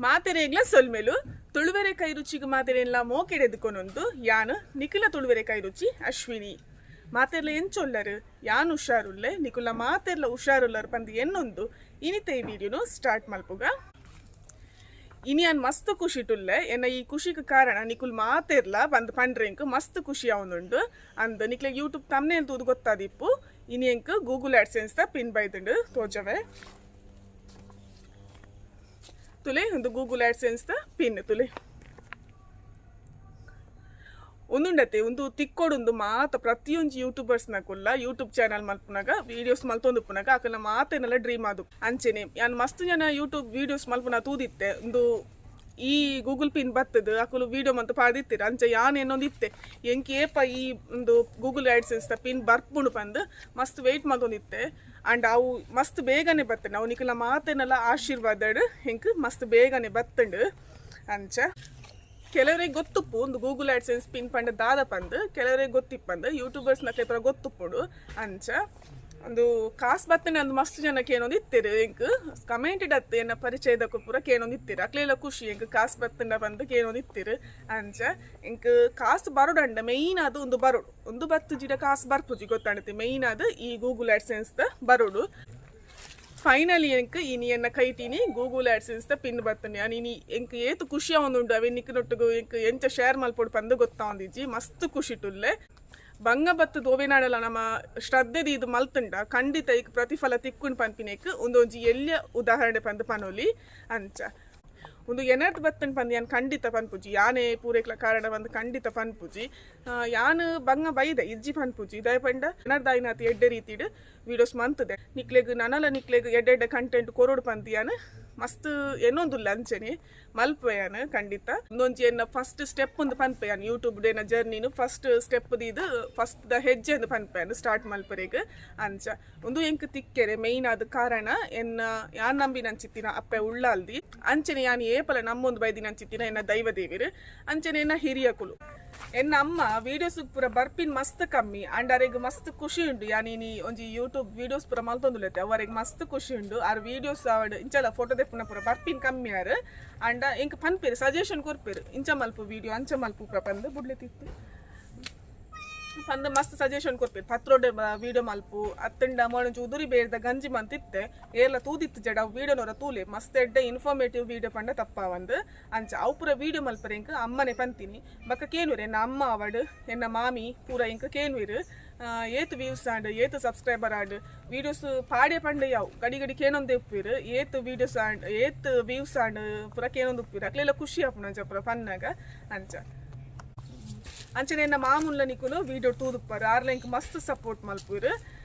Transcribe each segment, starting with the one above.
ಮಾತೆರೆಗ್ಲ ಸೊಲ್ಮೆಲು. ತುಳುವೆರೆ ಕೈ ರುಚಿಗ್ ಮಾತೆರೆನ್ಲ ಮೋಕೆಡ್ ಎದುಕೊನೊಂದು ಯಾನ್ ನಿಕುಲ ತುಳುವೆರೆ ಕೈ ರುಚಿ ಅಶ್ವಿನಿ. ಮಾತೆರ್ಲ ಎಂಚೊಲ್ಲರ್? ಯಾನ್ ಹುಷಾರುಲ್ಲೆ. ನಿಕುಲ ಮಾತೆರ್ಲ ಹುಷಾರುಲ್ಲರ್ ಪಂದ್ ಎನ್ನೊಂದು ಇನಿತ ಈ ವಿಡಿಯೋನು ಸ್ಟಾರ್ಟ್ ಮಲ್ಪುಗ. ಇನಿ ಯಾನ್ ಮಸ್ತ್ ಖುಷಿಟುಲ್ಲೆ. ಎನ್ನ ಈ ಖುಷಿಗ್ ಕಾರಣ ನಿಕುಲ್ ಮಾತೆರ್ಲ ಪಂದ್ ಪಂಡ್ರೆ ಎಂಕ್ ಮಸ್ತ್ ಖುಷಿ ಆವೊಂದುಂಡು. ಅಂದ್ ನಿಕ್ಲೆಗ್ ಯೂಟ್ಯೂಬ್ ತಮ್ನೇಲ್ ತೂದು ಗೊತ್ತಾದಿಪ್ಪು, ಇನಿ ಎಂಕ್ ಗೂಗಲ್ ಆಡ್ಸೆನ್ಸ್ ದ ಪಿನ್ ಬೈದುಂಡು. ತೋಜವೆ ತುಲೆ, ಒಂದು ಗೂಗಲ್ ಆಡ್ಸೆನ್ಸ್ ದ ಪಿನ್ ತುಲೆ. ಉಂದುಂಡತೆ ಉಂದು ತಿಕ್ಕೊಡುಂದು ಮಾತ ಪ್ರತಿಯೊಂಜಿ ಯೂಟ್ಯೂಬರ್ಸ್ ನಕುಲ್ಲ ಯೂಟ್ಯೂಬ್ ಚಾನಲ್ ಮಲ್ಪುನಗ, ವೀಡಿಯೋಸ್ ಮಲ್ತೊಂದುಪ್ಪುನಗ ಅಕಲ್ನ ಮಾತೆನೆಲ್ಲ ಡ್ರೀಮ್ ಅದು. ಅಂಚೆನೆ ಯಾನ್ ಮಸ್ತ್ ಜನ ಯೂಟ್ಯೂಬ್ ವೀಡಿಯೋಸ್ ಮಲ್ಪುನ ತೂದಿತ್ತೆ. ಉಂದು ಈ ಗೂಗಲ್ ಪಿನ್ ಬತ್ತದು ಅಕುಲು ವೀಡಿಯೋ ಮಂತ್ ಪಾಡಿತ್ತೆರ್. ಅಂಚ ಯಾನ್ ಎನ್ನೊಂದಿತ್ತೆ, ಎಂಕ್ ಏಪ ಈ ಉಂದು ಗೂಗಲ್ ಆಡ್ಸೆನ್ಸ್ ದ ಪಿನ್ ಬರ್ಪುಂಡು ಪಂದ್ ಮಸ್ತ್ ವೆಯ್ಟ್ ಮಲ್ತೊಂದಿತ್ತೆ. ಅಂಡ್ ಅವು ಮಸ್ತ್ ಬೇಗನೆ ಬತ್ತಂಡ್. ಅವು ನಿಕಲ್ನ ಮಾತೆನೆಲ್ಲ ಆಶೀರ್ವಾದಡ್ ಎಂಕ್ ಮಸ್ತ್ ಬೇಗನೆ ಬತ್ತಂಡ್. ಅಂಚ ಕೆಲವರಿಗೆ ಗೊತ್ತುಪ್ಪು ಒಂದು ಗೂಗಲ್ ಆಡ್ಸೆನ್ಸ್ ಪಿನ್ ಪಂಡ ದಾದ ಪಂದ್, ಕೆಲವರಿಗೆ ಗೊತ್ತಿಪ್ಪಂದು, ಯೂಟ್ಯೂಬರ್ಸ್ ನಕಲೆ ಪೂರ ಗೊತ್ತುಪ್ಪುಂಡು. ಅಂಚ ಒಂದು ಕಾಸ್ ಬತ್ತನೆ ಅಂದ್ ಮಸ್ತ್ ಜನ ಕೇನೊಂದು ಇತ್ತೆರ್. ಎಂಕ್ ಕಮೆಂಟ್ ಅತ್ ಎನ್ನ ಪರಿಚಯದಕು ಪೂರ ಕೇನೊಂದು ಇತ್ತೆರ್. ಅಕ್ಲೆಲ ಖುಷಿ, ಎಂಕ್ ಕಾಸ್ ಬತ್ತಂಡ ಪಂದ್ ಕೇನೊಂದು ಇತ್ತೆರ್. ಅಂಚ ಎಂಕ್ ಕಾಸ್ ಬರೊಡಂಡ ಮೇಯ್ನ್ ಆದ್ ಉಂದು ಬರೊಡು. ಉಂದು ಬತ್ತುಜಿಡ ಕಾಸ್ ಬರ್ಪುಜಿ, ಗೊತ್ತಾಂಡತೆ. ಮೇಯ್ನ್ ಆದ್ ಈ ಗೂಗಲ್ ಆಡ್ಸೆನ್ಸ್ ದ ಬರೊಡು. ಫೈನಲಿ ಎಂಕ್ ಇನಿ ಎನ್ನ ಕೈಟಿನಿ ಗೂಗಲ್ ಆಡ್ಸೆನ್ಸ್ ದ ಪಿನ್ ಬತ್ತುಂಡು. ಯಾನ್ ಇನಿ ಎಂಕ್ ಏತ್ ಖುಷಿ ಆವೊಂದುಂಡು, ಅವೆನ್ ನಿಕ್ನೊಟ್ಟುಗು ಎಂಕ್ ಎಂಚ ಶೇರ್ ಮಲ್ಪೊಡು ಪಂದ್ ಗೊತ್ತಾವೊಂದಿಜ್ಜಿ. ಮಸ್ತ್ ಖುಷಿಟುಲ್ಲೆ. ಬಂಗ ಬತ್ತ್ ದೋವೆನಾಡಲ ನಮ ಶ್ರದ್ಧೆ ದೀದ್ ಮಲ್ತುಂಡ ಖಂಡಿತ ಐಕ್ ಪ್ರತಿಫಲ ತಿಕ್ಕುಂಡು ಪನ್ಪಿನೆಕ್ ಉಂದೊಂಜಿ ಎಲ್ಯ ಉದಾಹರಣೆ ಪಂದ್ ಪನೊಲಿ. ಅಂಚ ಉಂದು ಎನರ್ದ್ ಬತ್ತುಂಡು ಪಂದ್ ಯಾನ್ ಖಂಡಿತ ಪನ್ಪುಜಿ. ಯಾನೇ ಪೂರೆಕ್ಲ ಕಾರಣ ಪಂದ್ ಖಂಡಿತ ಪನ್ಪುಜಿ. ಯಾನ್ ಬಂಗ ಬೈದೆ ಇಜ್ಜಿ ಪನ್ಪುಜಿ. ದಾಯೆ ಪಂಡ ಎನರ್ದಾಯಿನಾತ್ ಎಡ್ಡೆ ರೀತಿಡ್ ವೀಡಿಯೋಸ್ ಮಂತುದೆ. ನಿಕ್ಲೆಗ್ ನನಲ ನಿಕ್ಲೆಗ್ ಎಡ್ಡೆ ಎಡ್ಡೆ ಕಂಟೆಂಟ್ ಕೊರೊಡು ಪಂದ್ ಯಾನ್ ಮಸ್ತ್ ಎನ್ನೊಂದುಲ್ಲ. ಅಂಚನೆ ಮಲ್ಪುವೆ ಯಾನ್ ಖಂಡಿತ. ಉಂದೊಂಜಿ ಎನ್ನ ಫಸ್ಟ್ ಸ್ಟೆಪ್ ಅಂದ್ ಪನ್ಪೆ ಯಾನ್. ಯೂಟ್ಯೂಬ್ ಎನ್ನ ಜರ್ನಿನ್ ಫಸ್ಟ್ ಸ್ಟೆಪ್ ದೀದ್ ಫಸ್ಟ್ ದ ಹೆಜ್ಜೆ ಅಂದ್ ಪನ್ಪೆ ಯಾನ್ ಸ್ಟಾರ್ಟ್ ಮಲ್ಪರೆಗ್. ಅಂಚ ಉಂದು ಎಂಕ್ ತಿಕ್ಕೆರೆ ಮೇಯ್ನ್ ಆದ್ ಕಾರಣ ಎನ್ನ ಯಾನ್ ನಂಬಿನಂಚಿತ್ತಿನ ಅಪ್ಪೆ ಉಳ್ಳಾಲ್ದಿ. ಅಂಚನೆ ಯಾನ್ ಏಪಲ ನಂಬೊಂದು ಬೈದಿನಂಚಿತ್ತಿನ ಎನ್ನ ದೈವ ದೇವೆರ್. ಅಂಚನೆ ಎನ್ನ ಹಿರಿಯಕುಲು. ಎನ್ನ ಅಮ್ಮ ವೀಡಿಯೋಸ್ ಪೂರ ಬರ್ಪಿನ್ ಮಸ್ತ್ ಕಮ್ಮಿ. ಅಂಡ್ ಅರೆಗ್ ಮಸ್ತ್ ಖುಷಿ ಉಂಡು. ಯಾನ್ ಇನಿ ಒಂಜಿ ಯೂಟ್ಯೂಬ್ ವೀಡಿಯೋಸ್ ಪೂರ ಮಲ್ತೊಂದುಲ್ಲೆತೆ, ಅವು ಅರೆಗ್ ಮಸ್ತ್ ಖುಷಿ ಉಂಡು. ಆರ್ ವೀಡಿಯೋಸ್ ಆವಡ್ ಇಂಚಲ ಫೋಟೋ ದೆಪ್ಪುನ ಪೂರ ಬರ್ಪಿನ್ ಕಮ್ಮಿ ಆರ್. ಅಂಡ ಎಂಕ್ ಪನ್ಪೆರ್, ಸಜೆಷನ್ ಕೊರ್ಪೆರ್, ಇಂಚ ಮಲ್ಪು ವೀಡಿಯೋ, ಅಂಚ ಮಲ್ಪು ಪೂರ ಪಂದ್, ಬುಡ್ಲೆ ತಿತ್ತು ಪಂದ್ ಮಸ್ತ್ ಸಜೆಷನ್ ಕೊರ್ಪೆರ್. ಪತ್ರೊಡೆ ವೀಡಿಯೋ ಮಲ್ಪು ಅತ್ತಂಡ ಮೊಳಂಚಿ ಉದುರಿ ಬೇರ್ದ ಗಂಜಿ ಮಂತಿತ್ತೆ. ಏರ್ಲ ತೂದಿತ್ತು ಜಡ ಅವು ವೀಡಿಯೋನೊರ ತೂಲೆ, ಮಸ್ತ್ ಎಡ್ಡೆ ಇನ್ಫಾರ್ಮೇಟಿವ್ ವೀಡಿಯೋ ಪಂಡ ತಪ್ಪಾವಂದ್. ಅಂಚ ಅವು ಪೂರ ವೀಡಿಯೋ ಮಲ್ಪರೆ ಎಂಕ್ ಅಮ್ಮನೆ ಪಂತೀನಿ. ಬೊಕ್ಕ ಕೇನುವೆರ್, ಎನ್ನ ಅಮ್ಮ ಆವಡ್ ಎನ್ನ ಮಾಮಿ ಪೂರ ಎಂಕ್ ಕೇನುವೆರ್, ಏತ್ ವ್ಯೂಸ್ ಆಂಡ್, ಏತ್ ಸಬ್ಸ್ಕ್ರೈಬರ್ ಆಂಡ್, ವೀಡಿಯೋಸ್ ಪಾಡ್ಯ ಪಂಡ ಯಾವು ಗಡಿ ಗಡಿ ಕೇನೊಂದೇ ಉಪ್ಪುವೆರ್. ಏತ್ ವೀಡಿಯೋಸ್ ಆಂಡ್, ಏತ್ ವ್ಯೂಸ್ ಆಂಡ್ ಪೂರ ಕೇನೊಂದು ಉಪ್ಪುವೆರ್. ಅಕ್ಲೆಲ ಖುಷಿ ಆಪುಂಡು ಅಂಚ ಪೂರ ಪನ್ನಾಗ. ಅಂಚ ಅಂಚನೆ ಎನ್ನ ಮಾಮುಲ್ಲ ನಿಕುಲು ವೀಡಿಯೋ ತೂದುಪ್ಪರ್. ಆರ್ಲ ಎಂಕ್ ಮಸ್ತ್ ಸಪೋರ್ಟ್ ಮಲ್ಪುವೆರ್.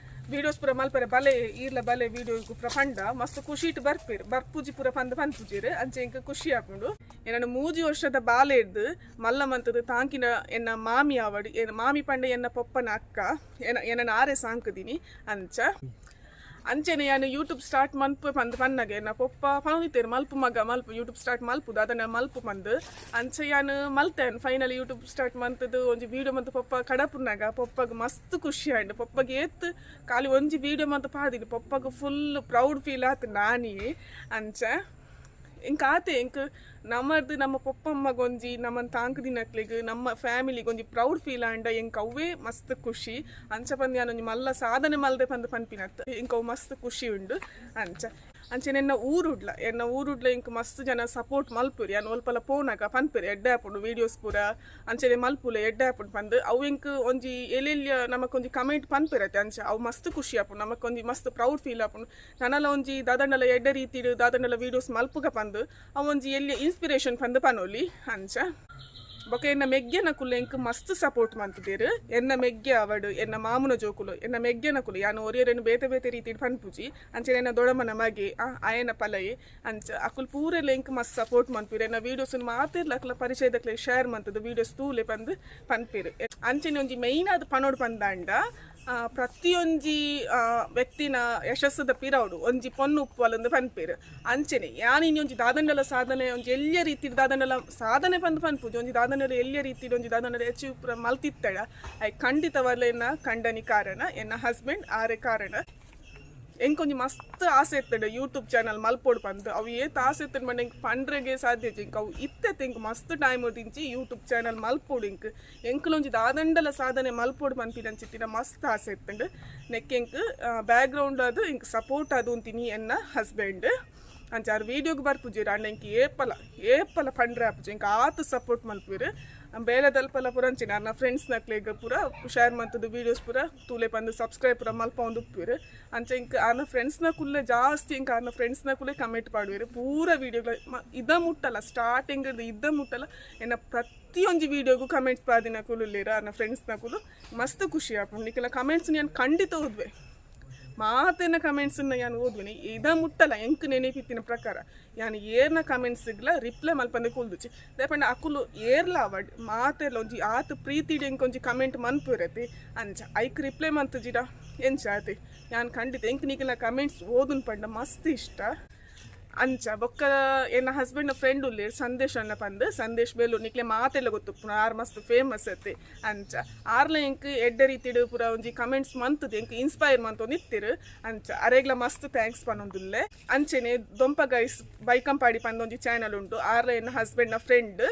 ವೀಡಿಯೋಸ್ ಪೂರ ಮಲ್ಪರೆ ಬಲೆ, ಈರ್ಲ ಬಲೆ ವೀಡಿಯೋ ಪೂರ ಪಂಡ ಮಸ್ತ್ ಖುಷಿಟ್ ಬರ್ಪೆರ್. ಬರ್ಪುಜಿ ಪೂರ ಪಂದ್ ಪನ್ಪುಜೆರ್. ಅಂಚ ಎಂಕ್ ಖುಷಿ ಆಪುಂಡು. ಎನನ್ 3 ವರ್ಷದ ಬಾಲೆರ್ದ್ ಮಲ್ಲ ಮಂತುದು ತಾಂಕಿನ ಎನ್ನ ಮಾಮಿ ಆವಡ್, ಎನ್ನ ಮಾಮಿ ಪಂಡ ಎನ್ನ ಪೊಪ್ಪನ ಅಕ್ಕ, ಎನ ಎನನ್ ಆರೆ ಸಾಂಕುದಿನಿ. ಅಂಚ ಅಂಚನೆ ಯಾನ್ ಯೂಟ್ಯೂಬ್ ಸ್ಟಾರ್ಟ್ ಮನ್ಪು ಪಂದ್ ಪನ್ನಗ ಎನ್ನ ಪೊಪ್ಪ ಪನೊಂದಿತ್ತೆರ್, ಮಲ್ಪು ಮಗ ಮಲ್ಪು, ಯೂಟ್ಯೂಬ್ ಸ್ಟಾರ್ಟ್ ಮಲ್ಪುದು ಅದನ್ನ ಮಲ್ಪು ಪಂದ್. ಅಂಚ ಯಾನ್ ಮಲ್ತೆ. ಫೈನಲಿ ಯೂಟ್ಯೂಬ್ ಸ್ಟಾರ್ಟ್ ಮಂತುದು ಒಂಜಿ ವೀಡಿಯೋ ಮಂತ್ ಪೊಪ್ಪ ಕಡಪುನಾಗ ಪೊಪ್ಪಗ್ ಮಸ್ತ್ ಖುಷಿ ಆಂಡ್. ಪೊಪ್ಪಗ್ ಏತ್ ಖಾಲಿ ಒಂಜಿ ವೀಡಿಯೋ ಮಂತ್ ಪಾದಿನಿ, ಪೊಪ್ಪಗ್ ಫುಲ್ ಪ್ರೌಡ್ ಫೀಲ್ ಆತು ನಾನಿಯೇ. ಅಂಚ ಎಂಕ್ ಆತೆ, ಎಂಕ್ ನಮ್ಮರ್ದ್ ನಮ್ಮ ಪೊಪ್ಪಮ್ಮಗೊಂಜಿ ನಮ್ಮನ್ ತಾಂಕುದಿನಕ್ಲೆಗ್ ನಮ್ಮ ಫ್ಯಾಮಿಲಿಗ್ ಒಂಜಿ ಪ್ರೌಡ್ ಫೀಲ್ ಆಂಡ ಎಂಕ್ ಅವ್ವೇ ಮಸ್ತ್ ಖುಷಿ. ಅಂಚ ಪಂದ್ ಯಾನ್ ಒಂಜಿ ಮಲ್ಲ ಸಾಧನೆ ಮಲ್ದೆ ಪಂದ್ ಪನ್ಪಿನತ್, ಎಂಕ್ ಅವು ಮಸ್ತ್ ಖುಷಿ ಉಂಡು. ಅಂಚ ಅಂಚನೆ ಎನ್ನ ಊರುಡ್ಲ, ಎನ್ನ ಊರುಡ್ಲ ಎಂಕ್ ಮಸ್ತ್ ಜನ ಸಪೋರ್ಟ್ ಮಲ್ಪುವೆರ್. ಯಾನ್ ಒಲ್ಪಲ ಪೋನಗ ಪನ್ಪೆರ್, ಎಡ್ಡೆ ಆಪುಂಡು ವೀಡಿಯೋಸ್ ಪೂರ, ಅಂಚನೆ ಮಲ್ಪುಲೆ, ಎಡ್ಡೆ ಆಪುಂಡು ಪಂದ್. ಅವು ಎಂಕ್ ಒಂಜಿ ಎಲ್ಯ ನಮಕ್ ಒಂಜಿ ಕಮೆಂಟ್ ಪನ್ಪೆರತೆ, ಅಂಚ ಅವು ಮಸ್ತ್ ಖುಷಿ ಆಪುಂಡು. ನಮಕ್ ಒಂಜಿ ಮಸ್ತ್ ಪ್ರೌಡ್ ಫೀಲ್ ಆಪುಂಡು. ನನಲ ಒಂಜಿ ದಾದಂಡಲ ಎಡ್ಡೆ ರೀತಿಡ್ ದಾದಂಡಲ ವೀಡಿಯೋಸ್ ಮಲ್ಪುಗ ಪಂದ್ ಅವು ಒಂಜಿ ಎಲ್ಯ ಇನ್ಸ್ಪಿರೇಷನ್ ಪಂದ್ ಪನೊಲಿ. ಅಂಚ ಬೊಕ ಎನ್ನ ಮೆಗ್ಯನಕುಲು ಎಂಕ್ ಮಸ್ತ್ ಸಪೋರ್ಟ್ ಮಲ್ತುದೆರ್. ಎನ್ನ ಮೆಗ್ಯ ಆವಡ್, ಎನ್ನ ಮಾಮುನ ಜೋಕುಲು, ಎನ್ನ ಮೆಗ್ಯನಕುಲು, ಯಾನ್ ಒರಿಯರೆನ್ ಬೇತೆ ಬೇತೆ ರೀತಿಡ್ ಪನ್ಪುಜಿ. ಅಂಚನೆ ಎನ್ನ ದೊಡಮನ ಮಗೆ, ಆಯನ ಪಲಯೆ, ಅಂಚ ಅಕುಲು ಪೂರೆಲ ಎಂಕ್ ಮಸ್ತ್ ಸಪೋರ್ಟ್ ಮನ್ಪುವೆರ್. ಎನ್ನ ವೀಡಿಯೋಸ್ ಮಾತೆರ್ಲ ಅಕ್ಲ ಪರಿಚಯದಕ್ಲೆ ಶೇರ್ ಮಲ್ತುದು ವೀಡಿಯೋಸ್ ತೂಲೆ ಪಂದ್ ಪನ್ಪೆರ್. ಅಂಚನೆ ಒಂಜಿ ಮೈನ್ ಆದ್ ಪನೊಡು ಪಂದಾಂಡ, ಪ್ರತಿಯೊಂಜಿ ವ್ಯಕ್ತಿನ ಯಶಸ್ಸುದ ಪಿರವುಡು ಒಂಜಿ ಪೊನ್ನು ಉಪ್ಪುವಲಂದ್ ಪನ್ಪೆರ್. ಅಂಚನೆ ಯಾನ್ ಇನಿ ಒಂಜಿ ದಾದಂಡಲ ಸಾಧನೆ, ಒಂಜಿ ಎಲ್ಯ ರೀತಿಡ್ ದಾದಂಡಲ ಸಾಧನೆ ಪಂದ್ ಪನ್ಪುಜಿ, ಒಂಜಿ ದಾದಂಡಲ ಎಲ್ಯ ರೀತಿಡ್ ಒಂಜಿ ದಾದಂಡಲ ಅಚೀವ್ ಪೂರ ಮಲ್ತಿತ್ತಡ, ಐಕ್ ಖಂಡಿತವಾದ್ಲ ಎನ್ನ ಕಂಡನಿ ಕಾರಣ, ಎನ್ನ ಹಸ್ಬೆಂಡ್ ಆರೆ ಕಾರಣ. ಎಂಕೊಂಜಿ ಮಸ್ತ್ ಆಸೆ ಇತ್ತಂಡು ಯೂಟ್ಯೂಬ್ ಚಾನಲ್ ಮಲ್ಪೊಡು ಪಂದ್. ಅವು ಏತ್ ಆಸೆ ಇತ್ತಂಡ್ ಪಂಡ ಎಂಕ್ ಪಂಡ್ರೆಗೆ ಸಾಧ್ಯ ಇಜ್ಜಿ. ಎಂಕ್ ಅವು ಇತ್ತೆತ್ ಎಂಕ್ ಮಸ್ತ್ ಟೈಮ್ ದಿಂಚಿ ಯೂಟ್ಯೂಬ್ ಚಾನಲ್ ಮಲ್ಪೊಡು, ಎಂಕ್ ಎಂಕುಲೊಂಜಿ ದಾದಂಡಲ ಸಾಧನೆ ಮಲ್ಪೊಡು ಪನ್ಪಿನಂಚಿತ್ತಿನ ಮಸ್ತ್ ಆಸೆ ಇತ್ತಂಡು. ನೆಕ್ ಎಂಕ್ ಬ್ಯಾಕ್ಗ್ರೌಂಡ್ ಅದು ಎಂಕ್ ಸಪೋರ್ಟ್ ಅದು ಅಂತೀನಿ ಎನ್ನ ಹಸ್ಬೆಂಡ್. ಅಂಚ ಆರ್ ವೀಡಿಯೋಗ್ ಬರ್ಪುಜೆರ್, ಆಂಡ ಎಂಕ್ ಏಪಲ ಏಪಲ ಪಂಡ್ರೆ ಆಪುಜಿ, ಎಂಕ್ ಆತ್ ಸಪೋರ್ಟ್ ಮಲ್ಪುವೆರ್. ಬೇಲೆದಲ್ಪಲ ಪೂರ ಅಂಚಿನ ಅರ್ನ ಫ್ರೆಂಡ್ಸ್ ನಕ್ಲೆಗ್ ಪೂರ ಶೇರ್ ಮಂತುದು ವೀಡಿಯೋಸ್ ಪೂರ ತೂಲೆ ಪಂದ್ ಸಬ್ಸ್ಕ್ರೈಬ್ ಪೂರ ಮಲ್ಪೊಂದು ಉಪ್ಪುವೆರ್. ಅಂಚ ಎಂಕ್ ಆರ್ನ ಫ್ರೆಂಡ್ಸ್ ನಕುಲೆ ಜಾಸ್ತಿ ಎಂಕ್ ಆರ್ನ ಫ್ರೆಂಡ್ಸ್ ನಕುಲೆ ಕಮೆಂಟ್ ಪಾಡುವೆರ್ ಪೂರ ವೀಡಿಯೋಗಳ. ಇದ ಮುಟ್ಟಲ ಸ್ಟಾರ್ಟಿಂಗ್ ಇದ್ದ ಮುಟ್ಟಲ ಎನ್ನ ಪ್ರತಿಯೊಂಜಿ ವೀಡಿಯೋಗು ಕಮೆಂಟ್ಸ್ ಪಾದಿನಕುಲು ಉಲ್ಲೆರ್ ಆರ್ನ ಫ್ರೆಂಡ್ಸ್ ನಕುಲು. ಮಸ್ತ್ ಖುಷಿ ಆಪುಂಡು. ನಿಕಲ್ನ ಕಮೆಂಟ್ಸ್ ಯಾನ್ ಖಂಡಿತ ಓದುವೆ, ಮಾತೆನ ಕಮೆಂಟ್ಸ್ ಯಾನ್ ಓದುವೆನಿ. ಇದ ಮುಟ್ಟಲ ಎಂಕ್ ನೆನಪಿತ್ತಿನ ಪ್ರಕಾರ ಯಾನ್ ಏರ್ನ ಕಮೆಂಟ್ಸ್ಗ್ಲ ರಿಪ್ಲೈ ಮಲ್ಪಂದೆ ಕುಲ್ದುಚಿ. ದಾಯೆ ಅಕುಲು ಏರ್ಲ ಅವಡ್ ಮಾತೆರ್ಲ ಒಂಜಿ ಆತ್ ಪ್ರೀತಿಡ್ ಎಂಕ್ ಒಂಜಿ ಕಮೆಂಟ್ ಮನ್ಪುರತಿ. ಅಂಚ ಐಕ್ ರಿಪ್ಲೈ ಮಂತುಜಿಡ ಎಂಚ ಆತೆ? ಯಾನ್ ಖಂಡಿತ ಎಂಕ್ ನಿಕಲ್ನ ಕಮೆಂಟ್ಸ್ ಓದುನ್ ಪಂಡ ಮಸ್ತ್ ಇಷ್ಟ. ಅಂಚ ಬೊಕ್ಕ ಎನ್ನ ಹಸ್ಬೆಂಡ್ ಫ್ರೆಂಡ್ ಉಲ್ಲೆರ್ ಸಂದೇಶ್ ಅನ್ನ ಪಂದ್, ಸಂದೇಶ್ ಬೇಲೂರ್. ನಿಕ್ಲೆ ಮಾತೆಲ್ಲ ಗೊತ್ತುಪ್ಪುನ, ಆರ್ ಮಸ್ತ್ ಫೇಮಸ್ ಅತ್ತೆ. ಅಂಚ ಆರ್ಲ ಎಂಕ್ ಎಡ್ಡೆ ರೀತಿಡ್ ಪೂರ ಒಂಜಿ ಕಮೆಂಟ್ಸ್ ಮಂತುದು ಎಂಕ್ ಇನ್ಸ್ಪೈರ್ ಮಂತೊಂದು ಇತ್ತೆರ್. ಅಂಚ ಅರೆಗ್ಲ ಮಸ್ತ್ thanks ಪನೊಂದುಲ್ಲೆ. ಅಂಚೆನೆ ದೊಂಪ ಗೈಸ್ ಬೈಕಂಪಾಡಿ ಪಂದ್ ಒಂಜಿ ಚಾನಲ್ ಉಂಟು. ಆರ್ಲ ಎನ್ನ ಹಸ್ಬೆಂಡ್ ನ ಫ್ರೆಂಡ್,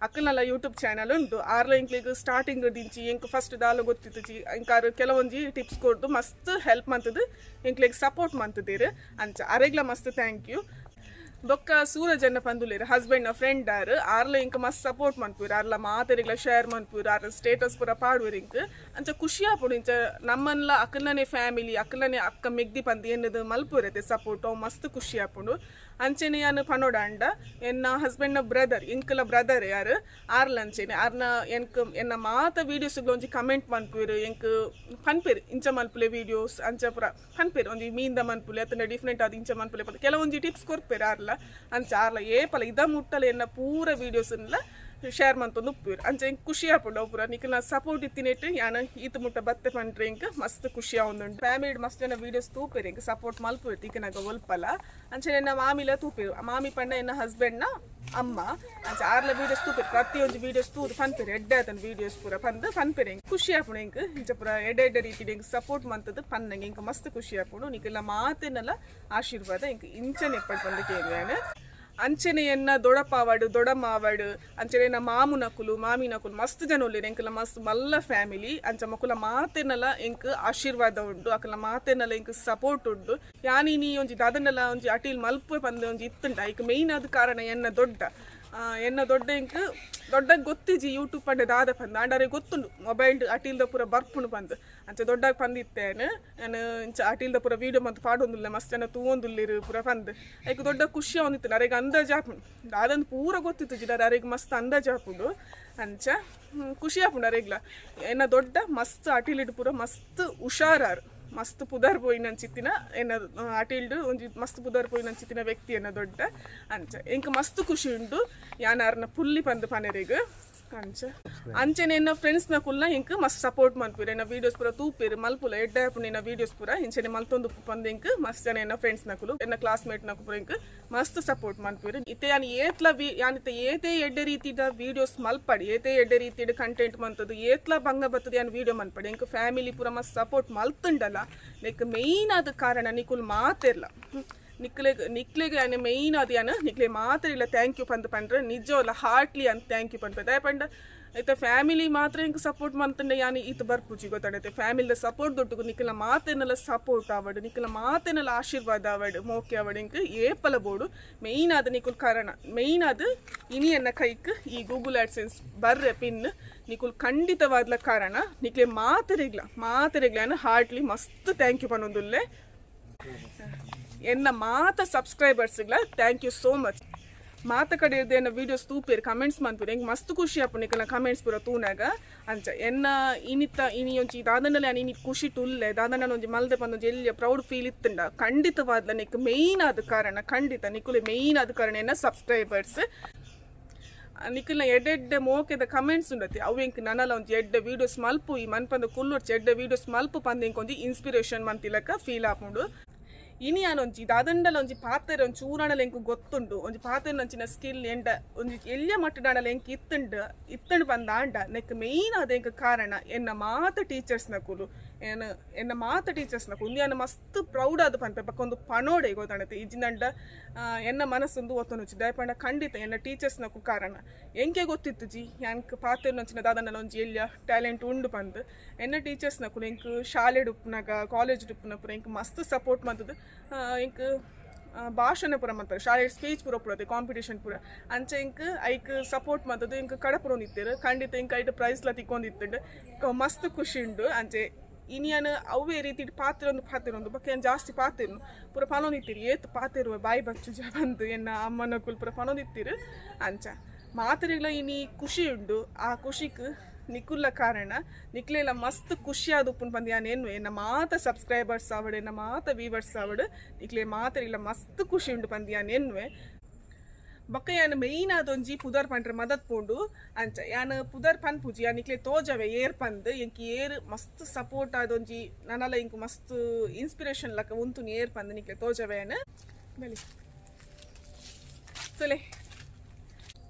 ಅಕ್ಕಲ್ನಲ ಯೂಟ್ಯೂಬ್ ಚಾನಲ್ ಉಂಟು. ಆರ್ಲ ಎಂಕ್ಲೆಗ್ ಸ್ಟಾರ್ಟಿಂಗ್ ದಿಂಚಿ ಎಂಕ್ ಫಸ್ಟ್ ದಾಲ ಗೊತ್ತಿತ್ತುಜಿ, ಎಂಕ್ ಆರ್ ಕೆಲವೊಂಜಿ ಟಿಪ್ಸ್ ಕೊರ್ದು ಮಸ್ತ್ ಹೆಲ್ಪ್ ಮಂತುದು ಎಂಕ್ಲೆಗ್ ಸಪೋರ್ಟ್ ಮಂತುದೆರ್. ಅಂಚ ಅರೆಗ್ಲ ಮಸ್ತ್ thank you. ಬೊಕ್ಕ ಸೂರಜ್ ಅನ್ನ ಪಂದುಲೇರ್, ಹಸ್ಬೆಂಡ್ ನ ಫ್ರೆಂಡ್ ಆರ್. ಆರ್ಲ ಇಂಕ್ ಮಸ್ತ್ ಸಪೋರ್ಟ್ ಮನ್ಪುವೆರ್. ಆರ್ಲ ಮಾತೆರಿಗ್ಲ ಶೇರ್ ಮನ್ಪುವೆರ್, ಆರ್ನ ಸ್ಟೇಟಸ್ ಪೂರ ಪಾಡುವೆರ್. ಇಂಕ್ ಅಂಚ ಖುಷಿ ಆಪುಂಡು. ಇಂಚ ನಮ್ಮನ್ಲ ಅಕಲ್ನನೆ ಫ್ಯಾಮಿಲಿ, ಅಕಲ್ನನೆ ಅಕ್ಕ ಮೆಗ್ದಿ ಪಂದ್ ಎನ್ನುದು ಮಲ್ಪುವೆರ್ ಸಪೋರ್ಟ್, ಅವು ಮಸ್ತ್ ಖುಷಿ ಆಪುಂಡು. ಅಂಚೆನೆ ಯಾನ್ ಪನೊಡಾಂಡ ಎನ್ನ ಹಸ್ಬೆಂಡ್ ನ ಬ್ರದರ್, ಎಂಕಲ ಬ್ರದರ್ ಯಾರು, ಆರ್ಲ ಅಂಚೆನೆ ಆರ್ನ ಎನ್ಕ್ ಎನ್ನ ಮಾತ ವೀಡಿಯೋಸ್ ಒಂಜಿ ಕಮೆಂಟ್ ಮನ್ಪುವೆರ್. ಎಂಕ್ ಪನ್ಪೆರ್ ಇಂಚ ಮಲ್ಪುಲೆ ವೀಡಿಯೋಸ್ ಅಂಚ ಪೂರ ಪನ್ಪೆರ್. ಒಂಜಿ ಮೀನ್ದ ಮನ್ಪುಲೆ ಅತ್ತಂಡ ಡಿಫ್ರೆಂಟ್ ಆದ್ ಇಂಚ ಮನ್ಪುಲೆ ಪಂದ್ ಕೆಲವೊಂಜಿ ಟಿಪ್ಸ್ ಕೊರ್ಪೆರ್ ಆರ್ಲ. ಅಂಚ ಆರ್ಲ ಏಪಲ ಇದ ಮುಟ್ಟಲ ಎನ್ನ ಪೂರ ವೀಡಿಯೋಸ್ ಶೇರ್ ಮಂತೊಂದು ಉಪ್ಪುವೆರ್. ಅಂಚ ಎಂಕ್ ಖುಷಿ ಆಪುಂಡು. ಅವು ಪೂರ ನಿಕಲ್ನ ಸಪೋರ್ಟ್ ಇತ್ತಿನೆಟ್ ಯಾನ್ ಈತ್ ಮುಟ್ಟ ಬತ್ತೆ ಪಂಡ್ರೆ ಎಂಕ್ ಮಸ್ತ್ ಖುಷಿ ಆವೊಂದುಂಡು. ಫ್ಯಾಮಿಲಿ ಮಸ್ತ್ ಜನ ವೀಡಿಯೋಸ್ ತೂಪೆರ್, ಎಂಕ್ ಸಪೋರ್ಟ್ ಮಲ್ಪುವೆರ್ ತಿಕನಗ ಒಲ್ಪಲ. ಅಂಚನೆ ಎನ್ನ ಮಾಮಿಲ ತೂಪೆರ್. ಮಾಮಿ ಪಂಡ ಎನ್ನ ಹಸ್ಬೆಂಡ್ ನ ಅಮ್ಮ. ಅಂಚ ಆರ್ಲ ವೀಡಿಯೋಸ್ ತೂಪೆರ್. ಪ್ರತಿಯೊಂಜಿ ವೀಡಿಯೋಸ್ ತೂದು ಪನ್ಪೆರ್, ಎಡ್ಡೆ ಆತನ ವೀಡಿಯೋಸ್ ಪೂರ ಪಂದ್ ಪನ್ಪೆರ್. ಎಂಕ್ ಖುಷಿ ಆಪುಂಡು. ಎಂಕ್ ಇಂಚ ಪೂರ ಎಡ್ಡೆ ಎಡ್ಡೆ ರೀತಿಡ್ ಎಂಕ್ ಸಪೋರ್ಟ್ ಮಂತುದು ಪನ್ನಂಗೆ ಎಂಕ್ ಮಸ್ತ್ ಖುಷಿ ಆಪುಂಡು. ನಿಕಲ್ನ ಮಾತೆನೆಲ್ಲ ಆಶೀರ್ವಾದ ಎಂಕ್ ಇಂಚನೆ ಎಪ್ಪಡ್ ಪಂದ್ ಕೇನುವೆ. ಅಂಚನೆ ಎನ್ನ ದೊಡಪಾವಡು ದೊಡಮಾವಡು, ಅಂಚನೆ ಎನ್ನ ಮಾಮುನಕುಲು ಮಾಮಿನಕುಲು ಮಸ್ತ್ ಜನ ಉಲ್ಲೆರ್. ಎಂಕಲ ಮಸ್ತ್ ಮಲ್ಲ ಫ್ಯಾಮಿಲಿ. ಅಂಚ ಮೊಕುಲ ಮಾತೆನಲ ಎಂಕ್ ಆಶೀರ್ವಾದ ಉಂಡು, ಅಕಲ್ನ ಮಾತೆನಲ ಎಂಕ್ ಸಪೋರ್ಟ್ ಉಂಡು. ಯಾನ್ ಇನಿ ಒಂಜಿ ದಾದನೆಲ ಒಂಜಿ ಅಟೀಲ್ ಮಲ್ಪುವೆ ಪಂದ್ ಒಂಜಿ ಇತ್ತುಂಡ ಐಕ್ ಮೇಯ್ನ್ ಆದ್ ಕಾರಣ ಎನ್ನ ದೊಡ್ಡ. ಎನ್ನ ದೊಡ್ಡ ಎಂಕ್ ದೊಡ್ಡ ಗೊತ್ತಿಜಿ ಯೂಟ್ಯೂಬ್ ಪಂಡ ದಾದ ಪಂದ್. ಆಂಡ ಅರೆಗ್ ಗೊತ್ತುಂಡು ಮೊಬೈಲ್ ಅಟೀಲ್ದ ಪೂರ ಬರ್ಪುಂಡು ಪಂದ್. ಅಂಚ ದೊಡ್ಡಾಗ್ ಪಂದಿತ್ತೇನೆ ಯಾನ್, ಇಂಚ ಅಟೀಲ್ದ ಪೂರ ವೀಡಿಯೋ ಮಂತ್ ಪಾಡೊಂದುಲ್ಲೆ, ಮಸ್ತ್ ಜನ ತೂವೊಂದುಲ್ಲೆರ್ ಪೂರ ಪಂದ್. ಐಕ್ ದೊಡ್ಡ ಖುಷಿ ಆವೊಂದಿತ್ತು. ಅರೆಗ್ ಅಂದಾಜು ಆಪುಂಡು, ದಾದಂದ್ ಪೂರ ಗೊತ್ತಿತ್ತು, ಅರೆಗ್ ಮಸ್ತ್ ಅಂದಾಜು ಆಪುಂಡು. ಅಂಚ ಖುಷಿ ಆಪುಂಡು ಅರೆಗ್ಲ. ಎನ್ನ ದೊಡ್ಡ ಮಸ್ತ್ ಅಟೀಲಿಡ್ ಪೂರ ಮಸ್ತ್ ಹುಷಾರಾರ್, ಮಸ್ತ್ ಪುದರ್ ಪೋಯಿನಂಚಿತ್ತಿನ ಎನ್ನ ಅಟಿಲ್ಡ್ ಒಂಜಿ ಮಸ್ತ್ ಪುದರ್ ಪೋಯಿನಂಚಿತ್ತಿನ ವ್ಯಕ್ತಿ ಎನ್ನ ದೊಡ್ಡ. ಅಂಚ ಎಂಕ್ ಮಸ್ತ್ ಖುಷಿ ಉಂಡು ಯಾನ್ ಆರ್ನ ಪುಲ್ಲಿ ಪಂದ್ ಪನೆರೆಗ್. ಅಂಚ ಅಂಚೆನೆ ಎನ್ನ ಫ್ರೆಂಡ್ಸ್ ನಕುಲ್ನ ಎಂಕ್ ಮಸ್ತ್ ಸಪೋರ್ಟ್ ಮನ್ಪುವೆರ್. ಎನ್ನ ವೀಡಿಯೋಸ್ ಪೂರ ತೂಪೆರ್, ಮಲ್ಪುಲ ಎಡ್ಡೆ ಆಪುಂಡು ಎನ್ನ ವೀಡಿಯೋಸ್ ಪೂರ, ಇಂಚೆನೆ ಮಲ್ತೊಂದು ಪಂದ್ ಎಂಕ್ ಮಸ್ತ್ ಜನ ಎನ್ನ ಫ್ರೆಂಡ್ಸ್ ನಕುಲು, ಎನ್ನ ಕ್ಲಾಸ್ಮೇಟ್ ನಕುಲು ಪೂರ ಎಂಕ್ ಮಸ್ತ್ ಸಪೋರ್ಟ್ ಮನ್ಪುವೆರ್. ಇತ್ತೆ ಯಾನ್ ಏತ್ಲ ಯಾನ್ ಇತ್ತೆ ಏತೇ ಎಡ್ಡೆ ರೀತಿದ ವೀಡಿಯೋಸ್ ಮಲ್ಪಡಿ, ಏತೇ ಎಡ್ಡೆ ರೀತಿಡ್ ಕಂಟೆಂಟ್ ಮಂತದು, ಏತ್ಲ ಬಂಗ ಬತ್ತದ ಯಾನ್ ವೀಡಿಯೋ ಮನ್ಪಡಿ, ಎಂಕ್ ಫ್ಯಾಮಿಲಿ ಪೂರ ಮಸ್ತ್ ಸಪೋರ್ಟ್ ಮಲ್ತುಂಡಲ ನೆಕ್ ಮೇಯ್ನ್ ಆದ ಕಾರಣ ನಿಕುಲ್ ಮಾತೆರ್ಲ. ನಿಕ್ಲೆಗ್ ನಿಕ್ಲೆಗ್ ಯಾನ್ ಮೇಯ್ನ್ ಆದ್ ಯಾನ್ ನಿಕ್ಲೆ ಮಾತೆರ್ಲ thank you ಪಂದ್ ಪಂಡ್ರೆ ನಿಜವಲ್ಲ ಹಾರ್ಟ್ಲಿ ಅಂತ thank you ಪನ್ಪೆ. ದಾಯೆ ಪಂಡ ಇತ್ತೆ ಫ್ಯಾಮಿಲಿ ಮಾತ್ರ ಎಂಕ್ ಸಪೋರ್ಟ್ ಮಂತುಂಡ ಯಾನ್ ಈತ್ ಬರ್ಪುಜಿ ಗೊತ್ತಾಡತ್ತೆ. ಫ್ಯಾಮಿಲಿದ ಸಪೋರ್ಟ್ ದೊಟ್ಟುಗು ನಿಕಲ್ನ ಮಾತೆನೆಲ್ಲ ಸಪೋರ್ಟ್ ಆವಡ್, ನಿಕಲ್ನ ಮಾತೆನೆಲ್ಲ ಆಶೀರ್ವಾದ ಆವಡ್, ಮೋಕೆ ಆವಡ್, ಎಂಕ್ ಏಪಲ ಬೋಡು. ಮೇಯ್ನ್ ಆದ್ ನಿಕುಲ್ ಕಾರಣ, ಮೇಯ್ನ್ ಆದ್ ಇನಿ ಎನ್ನ ಕೈಕ್ ಈ ಗೂಗಲ್ ಆಡ್ಸೆನ್ಸ್ ಬರ್ರೆ ಪಿನ್ ನಿಕುಲ್ ಖಂಡಿತವಾದ್ಲ ಕಾರಣ. ನಿಕ್ಲೆ ಮಾತೆರೆಗ್ಲ ಮಾತೆರೆಗ್ಲ ಯಾನ್ ಹಾರ್ಟ್ಲಿ ಮಸ್ತ್ thank you ಪನೊಂದುಲ್ಲೆ. ಎನ್ನ ಮಾತ ಸಬ್ಸ್ಕ್ರೈಬರ್ಸ್ಗ್ಲ thank you so much. ಮಾತ ಕಡೆ ಎನ್ನ ವೀಡಿಯೋಸ್ ತೂಪೇರು, ಕಮೆಂಟ್ಸ್ ಮನ್ಪೇರು. ಎಂಕ್ ಮಸ್ತ್ ಖುಷಿ ಆಪುಂಡು ನಿಕಲ್ನ ಕಮೆಂಟ್ಸ್ ಪೂರ ತೂನಾಗ. ಅಂಚ ಎನ್ನ ಇನಿತ ಇನಿ ಒಂಜಿ ದಾದನಲೆ ಯಾನ್ ಇನಿ ಖುಷಿ ಉಲ್ಲೆ, ದಾದನ ಒಂಜಿ ಮಲ್ದೆ ಪಂದ್ ಒಂಜಿ ಎಲ್ಯ ಪ್ರೌಡ್ ಫೀಲ್ ಇತ್ತುಂಡ ಖಂಡಿತವಾದ್ಲ ನಿಕ್ ಮೇಯ್ನ್ ಆದ ಕಾರಣ, ಖಂಡಿತ ನಿಕುಲೆ ಮೇಯ್ನ್ ಆದ ಕಾರಣ ಎನ್ನ ಸಬ್ಸ್ಕ್ರೈಬರ್ಸ್. ನಿಕಲ್ನ ಎಡ್ಡೆಡ್ಡೆ ಮೋಕೆದ ಕಮೆಂಟ್ಸ್ ಉಂಡತಿ, ಅವು ಎಂಕ್ ನನಲ ಒಂಜಿ ಎಡ್ಡೆ ವೀಡಿಯೋಸ್ ಮಲ್ಪು, ಈ ಮನ್ಪಂದ ಕುಲ್ಲೊರ್ಚಿ ಎಡ್ಡೆ ವೀಡಿಯೋಸ್ ಮಲ್ಪು ಪಂದ್ ಎಂಕ್ ಒಂಜಿ ಇನ್ಸ್ಪಿರೇಷನ್ ಮಂತಿಲಕ ಫೀಲ್ ಆಪುಂಡು. ಇನಿ ಯಾನ್ ಒಂಜಿ ದಾದಂಡಲ ಒಂಜಿ ಪಾತೆರ ಒಂಜಿ ಚೂರಾಣಲ ಎಂಕ್ ಗೊತ್ತುಂಡು, ಒಂಜಿ ಪಾತೆರ ಸ್ಕಿಲ್ ಎಂಡ ಒಂಜಿ ಎಲ್ಯ ಮಟ್ಟದಾಂಡಲ ಎಂಕ್ ಇತ್ತುಂಡು ಇತ್ತುಂಡು ಪಂದ ಆಂಡ ನೆಕ್ ಮೇಯ್ನ್ ಆದ ಎಂಕ್ ಕಾರಣ ಎನ್ನ ಮಾತ ಟೀಚರ್ಸ್ ನಕುಲು. ಏನ್ ಎನ್ನ ಮಾತ ಟೀಚರ್ಸ್ನ ಉಂದು ಮಸ್ತ್ ಪ್ರೌಡ್ ಆದ್ ಪನ್ಪೆ. ಬೊಕ್ಕ ಒಂದು ಪಣೋಡೆ ಗೊತ್ತಾಣತೆ ಇಜ್ಜಿಂದಂಡ ಎನ್ನ ಮನಸ್ಸೊಂದು ಒತ್ತೊನುಚ್ಚಿ. ದಾಯೆ ಖಂಡಿತ ಎನ್ನ ಟೀಚರ್ಸ್ನಕು ಕಾರಣ ಎಂಕೆ ಗೊತ್ತಿತ್ತು ಜಿ ಯಾನ್ಕ್ ಪಾತೆರ್ನಂಚಿನ ದಾದನ ಒಂಜಿ ಎಲ್ಯ ಟ್ಯಾಲೆಂಟ್ ಉಂಡು ಪಂದ್. ಎನ್ನ ಟೀಚರ್ಸ್ನಕುಲು ಎಂಕ್ ಶಾಲೆಡ್ ಉಪ್ಪುನಗ, ಕಾಲೇಜ್ ಉಪ್ಪುನ ಎಂಕ್ ಮಸ್ತ್ ಸಪೋರ್ಟ್ ಮಲ್ತುದು ಎಂಕ್ ಭಾಷಣ ಪೂರ ಮಲ್ಪೆರ್. ಶಾಲೆ ಸ್ಪೀಚ್ ಪೂರ ಪೂರ ಕಾಂಪಿಟೇಷನ್ ಪೂರ ಅಂಚ ಎಂಕ್ ಐಕ್ ಸಪೋರ್ಟ್ ಮಲ್ತುದು ಎಂಕ್ ಕಡಪುರೊಂದಿತ್ತೆರ್. ಖಂಡಿತ ಎಂಕ್ ಐಟ್ ಪ್ರೈಸ್ಲ ತಿಕ್ಕೊಂದಿತ್ತುಂಡು. ಮಸ್ತ್ ಖುಷಿ ಉಂಡು. ಅಂಚೆ ಇನಿಯನ್ ಅವ್ವೇ ರೀತಿಡ್ ಪಾತೆರೊಂದು ಪಾತೆರೊಂದು ಬೊಕ್ಕ ಏನ್ ಜಾಸ್ತಿ ಪಾತೆರ್ನು ಪೂರ ಪನೊಂದಿತ್ತೆರ್, ಏತ್ ಪಾತೆರುವ ಬಾಯಿ ಬಚ್ಚುಜ ಪಂದ್ ಎನ್ನ ಅಮ್ಮನಕುಲು ಪೂರ ಪನೊಂದಿತ್ತೆರ್. ಅಂಚ ಮಾತೆರೆಗ್ಲ ಇನಿ ಖುಷಿ ಉಂಡು. ಆ ಖುಷಿಕ್ ನಿಕುಲ್ಲ ಕಾರಣ, ನಿಕ್ಲೆಲ ಮಸ್ತ್ ಖುಷಿ ಆದುಪ್ಪುಂಡು ಪಂದ್ ಯಾನ್ ಎನ್ನುವೆ. ಎನ್ನ ಮಾತ ಸಬ್ಸ್ಕ್ರೈಬರ್ಸ್ ಆವಡ್, ಎನ್ನ ಮಾತ ವೀವರ್ಸ್ ಆವಡ್, ನಿಕ್ಲೆ ಮಾತೆರೆಗ್ಲ ಮಸ್ತ್ ಖುಷಿ ಉಂಡು ಪಂದ್ ಯಾನ್ ಎನ್ನುವೆ. ಬೊಕ್ಕ ಯಾನ್ ಮೇಯ್ನ್ ಆದೊಂಜಿ ಪುದರ್ ಪಂಡ್ರೆ ಮದತ್ ಪೋಂಡು. ಅಂಚ ಯಾನ್ ಪುದರ್ ಪನ್ಪುಜಿ, ಯಾನ್ ನಿಕ್ಲೆ ತೋಜವೆ ಏರ್ ಪಂದ್. ಎಂಕ್ ಏರ್ ಮಸ್ತ್ ಸಪೋರ್ಟ್ ಆದೊಂಜಿ ನನಲ ಎಂಕ್ ಮಸ್ತ್ ಇನ್ಸ್ಪಿರೇಷನ್ ಲಕ ಉಂತುನಿ ಏರ್ ಪಂದ್ ನಿಕ್ಲೆ ತೋಜವೆ ಯಾನ್. ಬಲಿ ಸುಲೆ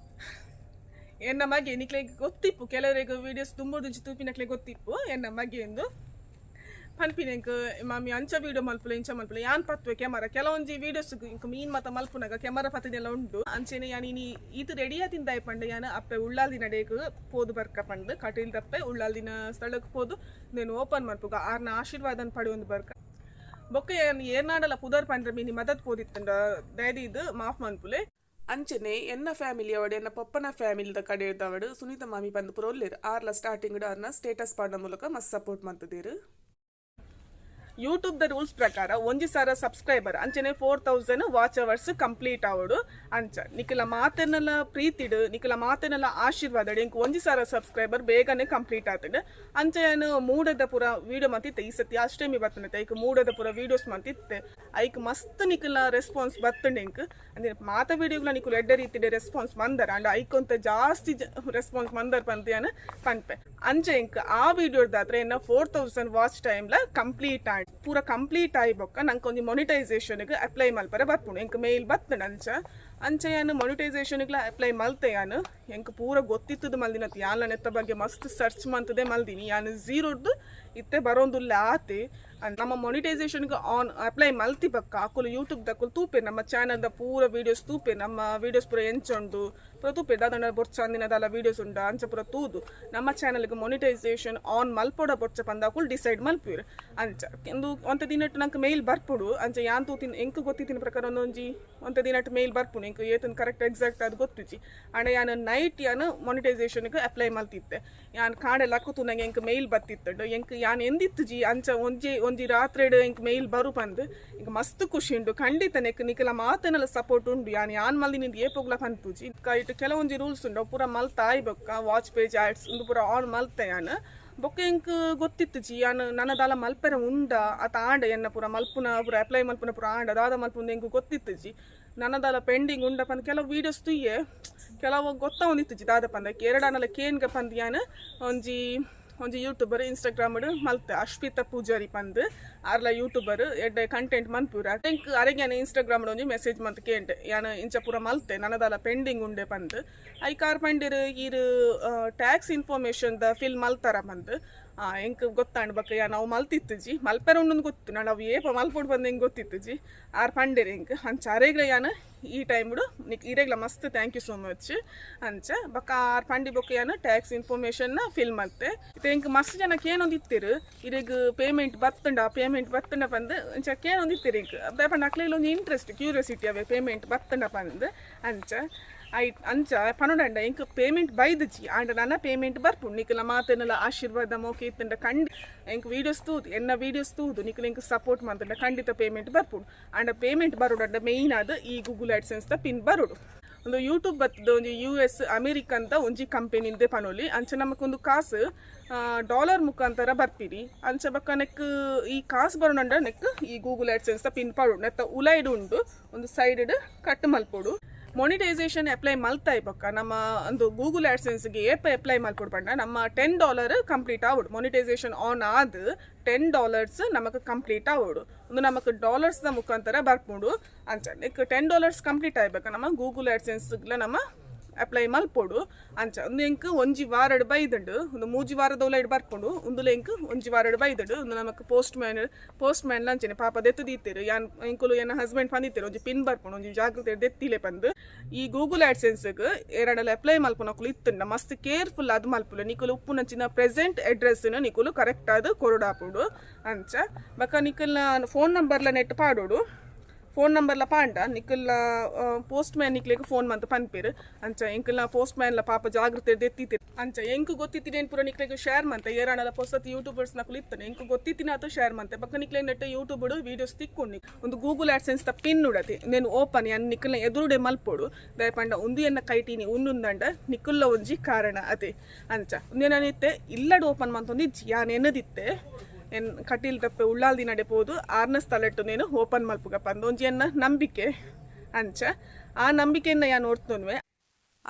ಎನ್ನ ಮಗೆ. ನಿಕ್ಲೆ ಗೊತ್ತಿಪ್ಪು, ಕೆಲವರಿಗೆ ವೀಡಿಯೋಸ್ ದುಂಬುದುಂಚಿ ತೂಪಿನಕ್ಲೆ ಗೊತ್ತಿಪ್ಪು ಎನ್ನ ಮಗೆ ಎಂದು ಪನ್ಪಿನ. ಎಂಕ್ ಮಾಮಿ ಅಂಚ ವೀಡಿಯೋ ಮಲ್ಪುಲೆ, ಇಂಚ ಮಲ್ಪುಲೆ. ಯಾನ್ ಪತ್ವೆ ಕ್ಯಾಮರಾ. ಕೆಲವೊಂಜಿ ವೀಡಿಯೋಸ್ ಇಂಕ್ ಮೀನ್ ಮಾತ ಮಲ್ಪುನಗ ಕ್ಯಾಮರಾ ಪತ್ತಿದೆಲ್ಲ ಉಂಡು. ಅಂಚೆನೆ ಯಾನ್ ಇನಿ ಈತ್ ರೆಡಿ ಆತಿಂದಾಯ್ ಪಂಡ ಯಾನ್ ಅಪ್ಪೆ ಉಳ್ಳಾಲ್ದಿನ ಡೇಗ್ ಪೋದು ಬರ್ಕ ಪಂದ್, ಕಟೀಲ್ ದಪ್ಪೆ ಉಳ್ಳಾಲ್ದಿನ ಸ್ಥಳಕ್ಕೆ ಪೋದು నేను ಓಪನ್ ಮಲ್ಪುಗ, ಆರ್ನ ಆಶೀರ್ವಾದನ್ ಪಡೆಯೊಂದು ಬರ್ಕ. ಬೊಕ್ಕ ಯಾನ್ ಏರ್ನಾಡಲ ಪುದರ್ ಪಂಡ್ರೆ ಮಿನಿ ಮದತ್ ಪೋದಿತ್ತುಂಡ ದಯದೀದ್ ಮಾಫ್ ಮನ್ಪುಲೆ. ಅಂಚನೆ ಎನ್ನ ಫ್ಯಾಮಿಲಿ ಅವಡು, ಎನ್ನ ಪೊಪ್ಪನ ಫ್ಯಾಮಿಲಿದ ಕಡೆದವಡು ಸುನೀತ ಮಾಮಿ ಪಂದ್ ಪೂರ ಉಲ್ಲೆರ್. ಆರ್ಲ ಸ್ಟಾರ್ಟಿಂಗ್ ಆರ್ನ ಸ್ಟೇಟಸ್ ಪಾಡ್ನ ಮೂಲಕ ಮಸ್ತ್ ಸಪೋರ್ಟ್ ಮಂತುದೆರ್. ಯೂಟ್ಯೂಬ್ ದ ರೂಲ್ಸ್ ಪ್ರಕಾರ 1000 ಸಬ್ಸ್ಕ್ರೈಬರ್ ಅಂಚನೆ 4000 ವಾಚ್ ಅವರ್ಸ್ ಕಂಪ್ಲೀಟ್ ಆವಡು. ಅಂಚ ನಿಕಲ ಮಾತೆನೆಲ್ಲ ಪ್ರೀತಿಡ್, ನಿಕಲ ಮಾತೆನೆಲ್ಲ ಆಶೀರ್ವಾದ, ಎಂಕ್ 1000 ಸಬ್ಸ್ಕ್ರೈಬರ್ ಬೇಗನೆ ಕಂಪ್ಲೀಟ್ ಆತುಂಡು. ಅಂಚ ಯಾನ್ ಮೂಡದ ಪೂರ ವೀಡಿಯೋ ಮಂತಿತ್ತೆ. ಈ ಸತಿ ಅಷ್ಟಮಿ ಬತ್ತುಂಡೆ, ಐಕ್ ಮೂಡದ ಪೂರ ವೀಡಿಯೋಸ್ ಮಂತಿತ್ತೆ. ಐಕ್ ಮಸ್ತ್ ನಿಕಲ ರೆಸ್ಪಾನ್ಸ್ ಬತ್ತುಂಡೆ ಎಂಕ್. ಅಂದ್ರೆ ಮಾತ ವೀಡಿಯೋಗ್ಲ ನಿಕುಲು ಎಡ್ಡೆ ರೀತಿಡ್ ರೆಸ್ಪಾನ್ಸ್ ಮಂದರ್, ಅಂಡ ಐಕೊಂತ ಜಾಸ್ತಿ ರೆಸ್ಪಾನ್ಸ್ ಮಂದರ್ ಪಂದ್ ಯಾನ್ ಪನ್ಪೆ. ಅಂಚ ಎಂಕ್ ಆ ವೀಡಿಯೋದಾತ್ರ ಎನ್ನ 4000 ವಾಚ್ ಟೈಮ್ ಲ ಕಂಪ್ಲೀಟ್ ಆಂಡ್. ಪೂರ ಕಂಪ್ಲೀಟ್ ಆಯಿ ಬೊಕ್ಕ ನಂಗೆ ಒಂಜಿ ಮೊನಿಟೈಸೇಷನ್ ಅಪ್ಲೈ ಮಲ್ಪರೆ ಬರ್ಪುಂಡು. ಎಂಕ್ ಮೇಲ್ ಬತ್ತುಂಡು. ಅಂಚ ಅಂಚ ಯಾನ್ ಮೊನಿಟೈಸೇಷನ್ ಅಪ್ಲೈ ಮಲ್ತೆ. ಯಾನ್ ಎಂಕ್ ಪೂರ ಗೊತ್ತಿತ್ತದು ಮಲ್ದಿನತ್. ಯಾನ್ಲ ನೆತ್ತ ಬಗ್ಗೆ ಮಸ್ತ್ ಸರ್ಚ್ ಮಂತದೆ ಮಲ್ದಿನಿ. ಯಾನ್ ಝೀರೋಡ್ದು ಇತ್ತೆ ಬರೋಂದುಲ್ಲ ಆತೆ. ನಮ್ಮ ಮೊನಿಟೈಸೇಷನ್ ಆನ್ ಅಪ್ಲೈ ಮಲ್ತಿ ಬೊಕ್ಕ ಅಕುಲು ಯೂಟ್ಯೂಬ್ ದಕುಲು ತೂಪೆ, ನಮ್ಮ ಚಾನಲ್ ದ ಪೂರ ವೀಡಿಯೋಸ್ ತೂಪೆ, ನಮ್ಮ ವೀಡಿಯೋಸ್ ಪೂರ ಎಂಚ ಉಂಡು ಪೂರ ತೂಪೆ, ದಾದಂಡ ಬೊರ್ಚಂದಿನದಲ್ಲ ವೀಡಿಯೋಸ್ ಉಂಡು ಅಂಚ ಪೂರ ತೂದು ನಮ್ಮ ಚಾನಲ್ಗೆ ಮೊನಿಟೈಸೇಷನ್ ಆನ್ ಮಲ್ಪೊಡ ಬೊರ್ಚ ಪಂದ್ ಅಕುಲು ಡಿಸೈಡ್ ಮಲ್ಪುವೆರ್. ಅಂಚ ಇಂದು ಒಂತೆ ದಿನಟ್ ನಂಕ್ ಮೇಲ್ ಬರ್ಪುಡು. ಅಂಚ ಯಾನ್ ತೂತಿನ, ಎಂಕ್ ಗೊತ್ತಿತ್ತಿನ ಪ್ರಕಾರ ಒಂದೊಂಜಿ ಒಂತೆ ದಿನಟ್ ಮೇಲ್ ಬರ್ಪುಂಡು. ಎಂಕ್ ಏತನ್ ಕರೆಕ್ಟ್ ಎಕ್ಸಾಕ್ಟ್ ಅದು ಗೊತ್ತಿಜ್ಜಿ. ಅಂಡ ಯಾನ್ ನೈಟ್ ಯಾನ್ ಮೊನಿಟೈಸೇಷನ್ಗೆ ಅಪ್ಲೈ ಮಲ್ತಿತ್ತೆ. ಯಾನ್ ಕಾಂಡೆ ಲಕ್ಕು ತೂನಗ ಎಂಕ್ ಮೇಲ್ ಬತ್ತಿತ್ತುಂಡು. ಎಂಕ್ ಯಾನ್ ಎಂದಿತ್ತುಜಿ ಅಂಚ ಒಂಜಿ ಒಂಜಿ ರಾತ್ರಿಡ್ ಎಂಕ್ ಮೇಲ್ ಬರು ಪಂದ್. ಎಂಕ್ ಮಸ್ತ್ ಖುಷಿ ಉಂಡು. ಖಂಡಿತ ನೆಕ್ ನಿಕಲ ಮಾತನೆಲ್ಲ ಸಪೋರ್ಟ್ ಉಂಡು. ಯಾನ್ ಯಾನ್ ಮಲ್ದಿನಿಂದ ಏಪೋಗ್ಲ ಪನ್ಪುಜಿ. ಇಟ್ಟು ಕೆಲವೊಂಜಿ ರೂಲ್ಸ್ ಉಂಡು, ಅವು ಪೂರ ಮಲ್ತ ಆಯ್ ಬೊಕ್ಕ ವಾಚ್ ಪೇಜ್ ಆಡ್ಸ್ ಉಂದು ಪೂರ ಆನ್ ಮಲ್ತೆ ಯಾನ್. ಬೊಕ್ಕ ಎಂಕ್ ಗೊತ್ತಿತ್ತುಜಿ ಯಾನ್ ನನದಾಲ ಮಲ್ಪೆರೆ ಉಂಡ ಅತ ಆಂಡ ಎನ್ನ ಪೂರ ಮಲ್ಪುನ ಪೂರ ಅಪ್ಲೈ ಮಲ್ಪುನ ಪೂರ ಆಂಡ ದಾದ ಮಲ್ಪುನ ಎಂಕ್ ಗೊತ್ತಿತ್ತುಜಿ. ನನದಾಲ ಪೆಂಡಿಂಗ್ ಉಂಡ ಪಂದ್ ಕೆಲವು ವೀಡಿಯೋಸ್ ತುಯ್ಯೆ, ಕೆಲವು ಗೊತ್ತ ಒಂದಿತ್ತುಜಿ ದಾದ ಪಂದ. ಎರಡಾನಲ ಕೇನ್ಗ ಪಂದ್ ಯಾನ್ ಒಂಜಿ ಒಂಜಿ ಯೂಟ್ಯೂಬರ್ ಇನ್ಸ್ಟಾಗ್ರಾಮ್ ಮಲ್ತೆ, ಅಶ್ವಿತಾ ಪೂಜಾರಿ ಪಂದ್. ಆರ್ಲ ಯೂಟ್ಯೂಬರ್, ಎಡ್ಡೆ ಕಂಟೆಂಟ್ ಮನ್ಪುರ. ಎಂಕ್ ಅರೆಗ್ ಯಾನ್ ಇನ್ಸ್ಟಾಗ್ರಾಮ್ ಒಂಜಿ ಮೆಸೇಜ್ ಮಂತ್ ಕೇಂಡೆ, ಯಾನ್ ಇಂಚ ಪೂರ ಮಲ್ತೆ, ನನದಾಲ ಪೆಂಡಿಂಗ್ ಉಂಡೆ ಪಂದ್. ಐಕಾರ್ ಪಂಡಿರ್ ಈರ್ ಟ್ಯಾಕ್ಸ್ ಇನ್ಫಾರ್ಮೇಶನ್ ದ ಫಿಲ್ ಮಲ್ತಾರ ಪಂದ್. ಎಂಕ್ ಗೊತ್ತಾಂಡ್ ಬೊಕ್ಕ ಯಾನ್ ಅವು ಮಲ್ತಿತ್ತುಜಿ. ಮಲ್ಪೆರೆ ಉಂಡುಂದು ಗೊತ್ತು, ನಾನು ಅವು ಏಪ ಮಲ್ಪೊಡು ಪಂದ್ ಎಂಕ್ ಗೊತ್ತಿತ್ತುಜಿ. ಆರ್ ಪಂಡೆರ್ ಎಂಕ್. ಅಂಚ ಅರೆಗ್ಲ ಯಾನ್ ಈ ಟೈಮ್ಡು ನಿಕ್ ಇರೆಗ್ಲ ಮಸ್ತ್ thank you so much. ಅಂಚ ಬೊಕ್ಕ ಆರ್ ಪಂಡಿ ಬೊಕ್ಕ ಯಾನ್ ಟ್ಯಾಕ್ಸ್ ಇನ್ಫಾರ್ಮೇಶನ್ ಫಿಲ್ ಮಲ್ತೆ. ಇತ್ತೆ ಎಂಕ್ ಮಸ್ತ್ ಜನ ಕೇನೊಂದಿತ್ತೆರ್, ಇರೆಗ್ ಪೇಮೆಂಟ್ ಬತ್ತುಂಡ, ಪೇಮೆಂಟ್ ಬತ್ತುಂಡ ಪಂದ್ ಅಂಚ ಕೇನೊಂದಿತ್ತೆರ್ ಎಂಕ್. ದಾಯೆ ಪಂಡ ಅಕ್ಲೆಗ್ ಒಂಜಿ ಇಂಟ್ರೆಸ್ಟ್, ಕ್ಯೂರಿಯಾಸಿಟಿ ಅವೇ ಪೇಮೆಂಟ್ ಬತ್ತುಂಡ ಪಂದ್. ಅಂಚ I ಅಂಚ ಪನೊಡಂಡ ಎಂಕ್ ಪೇಮೆಂಟ್ ಬೈದುಜಿ, ಆಂಡ ನನ ಪೇಮೆಂಟ್ ಬರ್ಪುಂಡು. ನಿಕಲ ಮಾತೆನೆಲ್ಲ ಆಶೀರ್ವಾದ ಮೋಕೆ ಇತ್ತುಂಡ ಖಂಡಿ ಎಂಕ್ ವೀಡಿಯೋಸ್ ತೂದು, ಎನ್ನ ವೀಡಿಯೋಸ್ ತೂದು ನಿಕಲ್ ಎಂಕ್ ಸಪೋರ್ಟ್ ಮಂತುಂಡ ಖಂಡಿತ ಪೇಮೆಂಟ್ ಬರ್ಪುಂಡು. ಆಂಡ ಪೇಮೆಂಟ್ ಬರೋಡಂಡ ಮೇಯ್ನ್ ಆದ್ ಈ ಗೂಗಲ್ ಆಡ್ಸೆನ್ಸ್ ದ ಪಿನ್ ಬರೋಡು. ಒಂದು ಯೂಟ್ಯೂಬ್ ಬತ್ತದ ಒಂಜಿ ಯು ಎಸ್ ಅಮೆರಿಕನ್ ದ ಒಂಜಿ ಕಂಪೆನಿಂದೆ ಪನೊಲಿ. ಅಂಚ ನಮಕೊಂದು ಕಾಸು ಡಾಲರ್ ಮುಖಾಂತರ ಬರ್ಪಿರಿ. ಅಂಚ ಬೊಕ್ಕ ನೆಕ್ ಈ ಕಾಸು ಬರೋಣಂಡ ನೆಕ್ ಈ ಗೂಗಲ್ ಆಡ್ಸೆನ್ಸ್ ದ ಪಿನ್ ಪಾಡೋಡು. ನೆತ್ತ ಉಲೈಡ್ ಉಂಡು ಒಂದು ಸೈಡ್ ಕಟ್ ಮಲ್ಪೊಡು. ಮೊನಿಟೈಸೇಷನ್ ಅಪ್ಲೈ ಮಲ್ತಾಯ್ ಬೊಕ್ಕ ನಮ್ಮ ಒಂದು ಗೂಗಲ್ ಆಡ್ಸೆನ್ಸ್ಗೆ ಏಪ ಅಪ್ಲೈ ಮಲ್ಪೊಡು ಪಂಡ ನಮ್ಮ $10 ಕಂಪ್ಲೀಟ್ ಆವೊಡು. ಮೊನಿಟೈಸೇಷನ್ ಆನ್ ಆದ್ $10 ನಮಕ್ ಕಂಪ್ಲೀಟ್ ಆವೊಡು. ಒಂದು ನಮಕ್ ಡಾಲರ್ಸ್ ದ ಮುಖಾಂತರ ಬರ್ಪುಂಡು. ಅಂಚ ನೆಕ್ $10 ಕಂಪ್ಲೀಟ್ ಆಯ್ಬೇಕ ನಮ್ಮ ಗೂಗಲ್ ಆಡ್ಸೆನ್ಸ್ ನಮ್ಮ ಅಪ್ಲೈ ಮಲ್ಪೊಡು. ಅಂಚ ಉಂದು ಎಂಕ್ ಒಂಜಿ ವಾರಡ್ ಬೈದುಂಡು, ಉಂದು ಮೂಜಿ ವಾರದ ಉಲೈಡ್ ಬರ್ಪುಂಡು. ಉಂದುಲ ಎಂಕ್ ಒಂಜಿ ವಾರಡ್ ಬೈದುಂಡು. ಉಂದು ನಮಕ್ ಪೋಸ್ಟ್ ಮ್ಯಾನ್ ಅಂಚನೆ ಪಾಪ ದೆತ್ತು ದೀತೆರ್. ಯಾನ್ ಎಂಕುಲು ಎನ್ನ ಹಸ್ಬೆಂಡ್ ಪಂದಿತ್ತೆರ್ ಒಂಜಿ ಪಿನ್ ಬರ್ಪುಂಡು ಒಂಜಿ ಜಾಗ್ರತೆ ದೆತ್ತಿಲೆ ಪಂದ್. ಈ ಗೂಗಲ್ ಆಡ್ಸೆನ್ಸ್ ಏರಾಂಡಲ ಅಪ್ಲೈ ಮಲ್ಪುನಕುಲು ಇತ್ತುಂಡ ಮಸ್ತ್ ಕೇರ್ಫುಲ್ ಆದ್ ಮಲ್ಪುಲೆ. ನಿಕುಲು ಉಪ್ಪುನಂಚಿನ ಪ್ರೆಸೆಂಟ್ ಅಡ್ರೆಸ್ ನಿಕುಲು ಕರೆಕ್ಟ್ ಆದ್ ಕೊರೊಡಾಪುಂಡು. ಅಂಚ ಬೊಕ್ಕ ನಿಕಲ್ನ ಫೋನ್ ನಂಬರ್ಲ ನೆಟ್ ಪಾಡೋಡು. ಫೋನ್ ನಂಬರ್ಲ ಪಾಂಡ ನಿಕಲ್ನ ಪೋಸ್ಟ್ ಮ್ಯಾನ್ ನಿಕ್ಲೆಗ್ ಫೋನ್ ಮಂತ್ ಪನ್ಪೆರ್. ಅಂಚ ಎಂಕಲ್ನ ಪೋಸ್ಟ್ ಮ್ಯಾನ್ಲ ಪಾಪ ಜಾಗ್ರತೆ ದೆತ್ತಿತ್ತೆ. ಅಂಚ ಎಂಕ್ ಗೊತ್ತಿತ್ತಿನ ಪೂರ ನಿಕ್ಲೆಗ್ ಶೇರ್ ಮಂತೆ. ಏರಾಂಡಲ ಪೊಸತ್ ಯೂಟ್ಯೂಬರ್ಸ್ ನಕುಲು ಇತ್ತನೆ ಎಂಕ್ ಗೊತ್ತಿತ್ತಿನ ಆತ ಶೇರ್ ಮಂತೆ. ಬೊಕ್ಕ ನಿಕ್ಲೆಗ್ ನೆಟ್ ಯೂಟ್ಯೂಬ್ ವೀಡಿಯೋಸ್ ತಿಕ್ಕೊಂಡು. ಒಂದು ಗೂಗಲ್ ಆಡ್ಸೆನ್ಸ್ ದ ಪಿನ್ ಉಡತಿ ನೇನು ಓಪನ್ ಯಾನ್ ನಿಕಲ್ನ ಎದುರುಡೆ ಮಲ್ಪೊಡು. ದಯಪಂಡ ಉಂದು ಎನ್ನ ಕೈಟೀನಿ ಉಂದುಂದಂಡ ನಿಕುಲ್ಲ ಒಂಜಿ ಕಾರಣ ಅದೇ. ಅಂಚ ಉಂದು ನಾನಿತ್ತೆ ಇಲ್ಲಡ್ ಓಪನ್ ಮಂತೊಂದು ಇಜ್ಜಿ, ಯಾನ್ ಎನ್ನದಿತ್ತೆ ಎನ್ ಕಟೀಲ್ ತಪ್ಪೆ ಉಳ್ಳಾಲ್ ದಿನಡೆ ಪೋದು ಆರ್ನ ಸ್ಥಳಟ್ಟು ನೇನು ಓಪನ್ ಮಲ್ಪುಗ ಪಂದ್ ಒಂಜಿ ಎನ್ನ ನಂಬಿಕೆ. ಅಂಚ ಆ ನಂಬಿಕೆಯನ್ನ ಯಾನ್ ಓಡ್ತೊನ್ವೆ.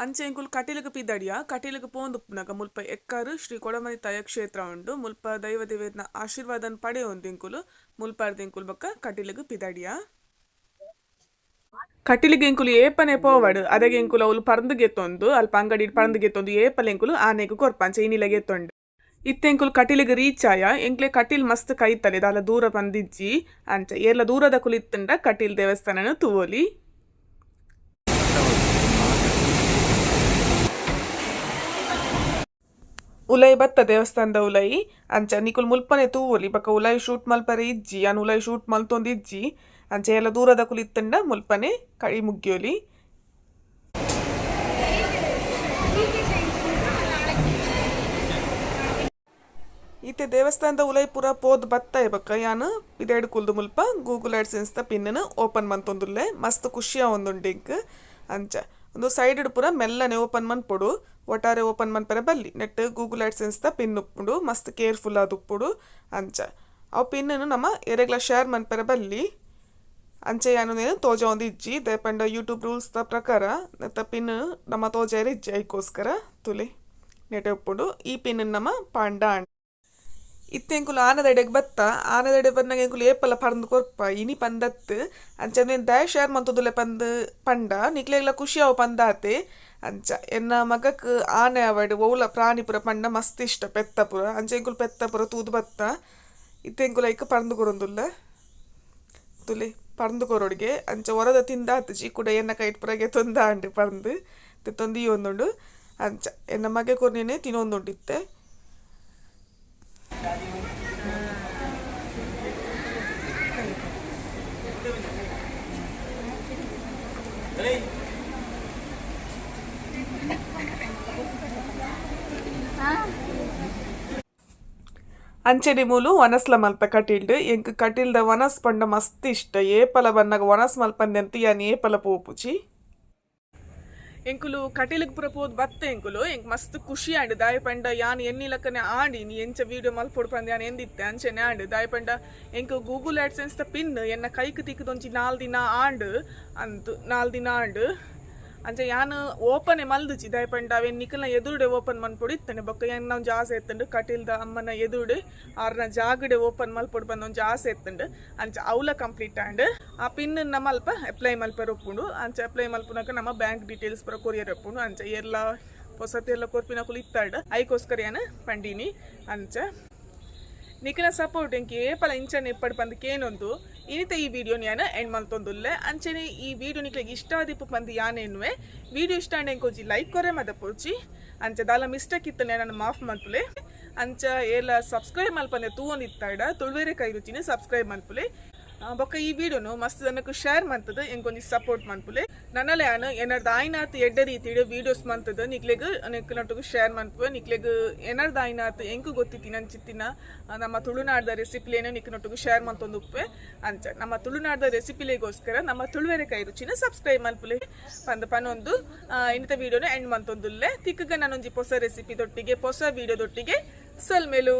ಅಂಚೆ ಎಂಕುಲು ಕಟೀಲುಗು ಪಿದಡಿಯ ಕಟೀಲುಗು ಪೋಂದುಪ್ಪುನಗ ಮುಲ್ಪ ಎಕ್ಕಾರು ಶ್ರೀ ಕೊಡಮಣಿ ತಾಯ ಕ್ಷೇತ್ರ ಉಂಡು. ಮುಲ್ಪ ದೈವ ದೇವೇರ್ನ ಆಶೀರ್ವಾದನ್ ಪಡೆಯೊಂದು ಎಂಕುಲು ಮುಲ್ಪಾರ್ದ ಎಂಕುಲು ಬೊಕ್ಕ ಕಟೀಲುಗು ಪಿದಡಿಯ. ಕಟೀಲಿಗೆ ಎಂಕುಲು ಏಪನೆ ಪೋವಡು ಅದಗೆ ಎಂಕುಲು ಅವ್ಲು ಪರ್ಂದು ಗೆತ್ತೊಂದು ಅಲ್ಪ ಅಂಗಡಿ ಪರ್ಂದು ಗೆತ್ತೊಂದು ಏಪಲೆ ಎಂಕುಲು ಆನೆಗು ಕೊರ್ಪ ಅಂಚೆ ಇನಿಲ ಗೆತ್ತೊಂಡು. ಇತ್ತೆ ಎಂಕುಲು ಕಟೀಲಿಗೆ ರೀಚ್ ಆಯ. ಎಂಕ್ಲೆ ಕಟೀಲ್ ಮಸ್ತ್ ಕೈತಲೆ ದಾಲ ದೂರ ಬಂದಿಜ್ಜಿ. ಅಂಚ ಏರ್ಲ ದೂರದ ಕುಲಿತ್ತುಂಡ ಕಟೀಲ್ ದೇವಸ್ಥಾನನ ತೂವೊಲಿ. ಉಲೈ ಬತ್ತ ದೇವಸ್ಥಾನದ ಉಲೈ. ಅಂಚ ನಿಕುಲು ಮುಲ್ಪನೆ ತೂವೊಲಿ. ಬೊಕ್ಕ ಉಲೈ ಶೂಟ್ ಮಲ್ಪರೆ ಇಜ್ಜಿ, ಯಾನ್ ಉಲೈ ಶೂಟ್ ಮಲ್ತೊಂದು ಇಜ್ಜಿ. ಅಂಚ ಏರ್ಲ ದೂರದ ಕುಲಿತ್ತುಂಡ ಮುಲ್ಪನೆ ಕೈ ಮುಗ್ಗಿಯೊಲಿ. ಇತ್ತೆ ದೇವಸ್ಥಾನದ ಉಲೈ ಪೂರ ಪೋದ್ ಬತ್ತ ಬೊಕ್ಕ ಯಾನ್ ಪಿದಯ್ಡ್ ಕುಲ್ದು ಮುಲ್ಪ ಗೂಗಲ್ ಆಡ್ಸೆನ್ಸ್ ದ ಪಿನ್ ನ್ ಓಪನ್ ಮಂತೊಂದುಲ್ಲೆ. ಮಸ್ತ್ ಖುಷಿ ಆವೊಂದುಂಡು ಎಂಕ್. ಅಂಚ ಉಂದು ಸೈಡ್ ಪೂರ ಮೆಲ್ಲನೆ ಓಪನ್ ಮನ್ಪೊಡು, ಒಟ್ಟಾರೆ ಓಪನ್ ಮನ್ಪರೆ ಬಲ್ಲಿ. ನೆಟ್ ಗೂಗಲ್ ಆಡ್ಸೆನ್ಸ್ ದ ಪಿನ್ ಉಪ್ಪುಂಡು, ಮಸ್ತ್ ಕೇರ್ಫುಲ್ ಆದ್ ಉಪ್ಪೊಡು. ಅಂಚ ಅವು ಪಿನ್ ನ್ ನಮ ಎರೆಗ್ಲ ಶೇರ್ ಮನ್ಪರೆ ಬಲ್ಲಿ. ಅಂಚ ಯಾನ್ ಉಂದೆನ್ ತೋಜಾವೊಂದು ಇಜ್ಜಿ, ದಾಯೆ ಯೂಟ್ಯೂಬ್ ರೂಲ್ಸ್ ದ ಪ್ರಕಾರ ನೆತ್ತ ಪಿನ್ ನಮ ತೋಜಾಯೆರೆ ಇಜ್ಜಿ. ಐಕೋಸ್ಕರ ತುಲೆ ನೆಟೆ ಉಪ್ಪುಂಡು ಈ ಪಿನ್ ನಮ ಪಾಂಡ. ಇತ್ತೆ ಎಂಕುಲು ಆನದಡೆಗ್ ಬತ್ತ. ಆನದಡೆ ಬನ್ನಗ ಎಂಕುಲು ಏಪಲ ಪರ್ಂದ್ ಕೊರ್ಪ ಇನಿ ಪಂದತ್ತು. ಅಂಚ ದಾಯೆ ಶೇರ್ ಮಂತೊಂದುಲ್ಲೆ ಪಂದ್ ಪಂಡ ನಿಕ್ಲೆಗ್ಲ ಖುಷಿ ಆವು ಪಂದಾತೆ. ಅಂಚ ಎನ್ನ ಮಗಕ್ ಆನೆ ಆವಡ್ ಒವ್ಲ ಪ್ರಾಣಿ ಪೂರ ಪಂಡ ಮಸ್ತ್ ಇಷ್ಟ, ಪೆತ್ತ ಪೂರ. ಅಂಚ ಎಂಕುಲು ಪೆತ್ತ ಪೂರ ತೂದು ಬತ್ತ. ಇತ್ತೆ ಎಂಕುಲು ಐಕ್ ಪರ್ಂದ್ ಕೊರೊಂದುಲ್ಲ. ತುಲೆ ಪರ್ಂದ್ ಕೊರೊಡ್ಗೆ. ಅಂಚ ಒರದ ತಿಂದಾತುಜಿ ಕುಡ ಎನ್ನ ಕೈಟ್ ಪೂರ ಗೆತೊಂದು ಆಂಡ್ ಪರ್ಂದ್ ತೆತ್ತೊಂದು ಒಂದುಂಡು. ಅಂಚ ಎನ್ನ ಮಗೆ ಕೊರ್ನೇನೆ ತಿನ್ನೊಂದುಂಡು ಇತ್ತೆ. ಅಂಚೆನೆ ಮೂಲು ವನಸ್ಲ ಮಲ್ಪ ಕಟೀಲ್ಡ್. ಎಂಕ್ ಕಟೀಲ್ದ ವನಸ್ ಪಂಡ ಮಸ್ತ್ ಇಷ್ಟ. ಏಪಲ ಬನ್ನಗ ವನಸ್ ಮಲ್ಪಂದೆ ಯಾನ್ ಏಪಲ ಪೋಪುಜಿ. ಎಂಕುಲು ಕಟೀಲಿಗೆ ಪೂರ ಪೋದು ಬತ್ತ ಎಂಕುಲು ಎಂಕ್ ಮಸ್ತ್ ಖುಷಿ ಆಂಡ್. ದಾಯೆ ಪಂಡ ಯಾನ್ ಎನ್ನಿ ಲಕ್ಕನೆ ಆಂಡ್ ಇನಿ ಎಂಚ ವೀಡಿಯೋ ಮಲ್ಪೊಡು ಪಂದ್ ಯಾನ್ ಎಂದಿತ್ತೆ ಅಂಚೆನೆ ಆಂಡ್. ದಾಯೆ ಪಂಡ ಎಂಕ್ ಗೂಗಲ್ ಆಡ್ಸೆನ್ಸ್ ದ ಪಿನ್ ಎನ್ನ ಕೈಕ್ ತಿಕ್ಕದೊಂಜಿ 4 ದಿನ ಆಂಡ್ ಅಂತು 4 ದಿನ ಆಂಡ್. ಅಂಚ ಯಾನ್ ಓಪನೆ ಮಲ್ದುಜಿ. ದಾಯೆ ಪಂಡ ಅವೆನ್ ನಿಕಲ್ನ ಎದುರುಡೆ ಓಪನ್ ಮನ್ಪೊಡು ಇತ್ತನೆ. ಬೊಕ್ಕ ಎನ್ನ ಒಂಜಿ ಆಸೆ ಇತ್ತುಂಡು ಕಟೀಲ್ದ ಅಮ್ಮನ ಎದುರುಡೆ ಆರ್ನ ಜಾಗಡೆ ಓಪನ್ ಮಲ್ಪೊಡು ಪಂದ್ ಒಂಜಿ ಆಸೆ ಇತ್ತುಂಡು. ಅಂಚ ಅವ್ಲ ಕಂಪ್ಲೀಟ್ ಆಂಡ್. ಆ ಪಿನ್ ನಮ್ಮ ಅಲ್ಪ ಅಪ್ಲೈ ಮಲ್ಪರೆ ಉಪ್ಪುಂಡು. ಅಂಚ ಅಪ್ಲೈ ಮಲ್ಪುನಕ ನಮ್ಮ ಬ್ಯಾಂಕ್ ಡೀಟೇಲ್ಸ್ ಪೂರ ಕೊರಿಯರ್ ಉಪ್ಪುಂಡು. ಅಂಚ ಏರ್ಲ ಪೊಸತ್ ಏರ್ಲ ಕೊರ್ಪಿನಕುಲು ಇತ್ತಾಡ ಐಕೋಸ್ಕರ ಯಾನ್ ಪಂಡಿನಿ. ಅಂಚ ನಿಕಲ್ನ ಸಪೋರ್ಟ್ ಎಂಕ್ ಏಪಲ ಇಂಚನೆ ಇಪ್ಪಡ್ ಪಂದ್ ಕೇನೊಂದು ಇನಿತ ಈ ವಿಡಿಯೋ ಯಾನ್ ಎಂಡ್ ಮಲ್ತೊಂದುಲ್ಲೆ. ಅಂಚನೆ ಈ ವಿಡಿಯೋ ನಿಕ್ಲೆಗ್ ಇಷ್ಟ ಆದಿಪ್ಪು ಪಂದ್ ಯಾನ್ ಎನ್ನುವೆ. ವಿಡಿಯೋ ಇಷ್ಟ ಆಂಡ ಎಂಕ್ ಒಂಜಿ ಲೈಕ್ ಕೊರೆ ಮದಪೊರ್ಚಿ. ಅಂಚ ದಾಲ ಮಿಸ್ಟೇಕ್ ಇತ್ತಂಡ ನನ್ ಮಾಫ್ ಮಲ್ಪುಲೆ. ಅಂಚ ಏರ್ಲ ಸಬ್ಸ್ಕ್ರೈಬ್ ಮಲ್ಪಂದೆ ತೂವೊಂದಿತ್ತಾಡ ತುಳುವೆರೆ ಕೈ ರುಚಿನ ಸಬ್ಸ್ಕ್ರೈಬ್ ಮಲ್ಪುಲೆ. ಬೊಕ್ಕ ಈ ವಿಡಿಯೋನು ಮಸ್ತ್ ಜನಕ್ ಶೇರ್ ಮಂತದ ಎಂಕೊಂಜಿ ಸಪೋರ್ಟ್ ಮನ್ಪುಲೆ. ನನ್ನಲೆ ಯಾನ್ ಎನ್ನರ್ದ ಆಯ್ನಾತ್ ಎಡ್ಡೆ ರೀತಿಡ್ ವೀಡಿಯೋಸ್ ಮಂತದ ನಿಕ್ಲೆಗ್ ನಿಕ್ಲೆನೊಟ್ಟುಗು ಶೇರ್ ಮನ್ಪುವೆ. ನಿಕ್ಲೆಗ್ ಎನ್ನರ್ದ ಆಯ್ನಾತ್ ಎಂಕ್ ಗೊತ್ತಿತ್ತಿನ ಅಂಚಿತ್ತಿನ ನಮ್ಮ ತುಳುನಾಡ್ದ ರೆಸಿಪಿಲೇನು ನಿಕ್ಲೆನೊಟ್ಟುಗು ಶೇರ್ ಮಂತೊಂದು ಉಪ್ಪುವೆ. ಅಂಚ ನಮ್ಮ ತುಳುನಾಡ್ದ ರೆಸಿಪಿಲೆಗೋಸ್ಕರ ನಮ್ಮ ತುಳುವೆರೆ ಕೈ ರುಚಿನ ಸಬ್ಸ್ಕ್ರೈಬ್ ಮನ್ಪುಲೆ ಪಂದ್ ಪನೊಂದು ಇನ್ನಿತ ವಿಡಿಯೋನ ಎಂಡ್ ಮಂತೊಂದುಲ್ಲೆ. ತಿಕ್ಕಗ ನಾನೊಂಜಿ ಪೊಸ ರೆಸಿಪಿ ದೊಟ್ಟಿಗೆ ಪೊಸ ವಿಡಿಯೋ ದೊಟ್ಟಿಗೆ ಸಲ್ಮೇಲು.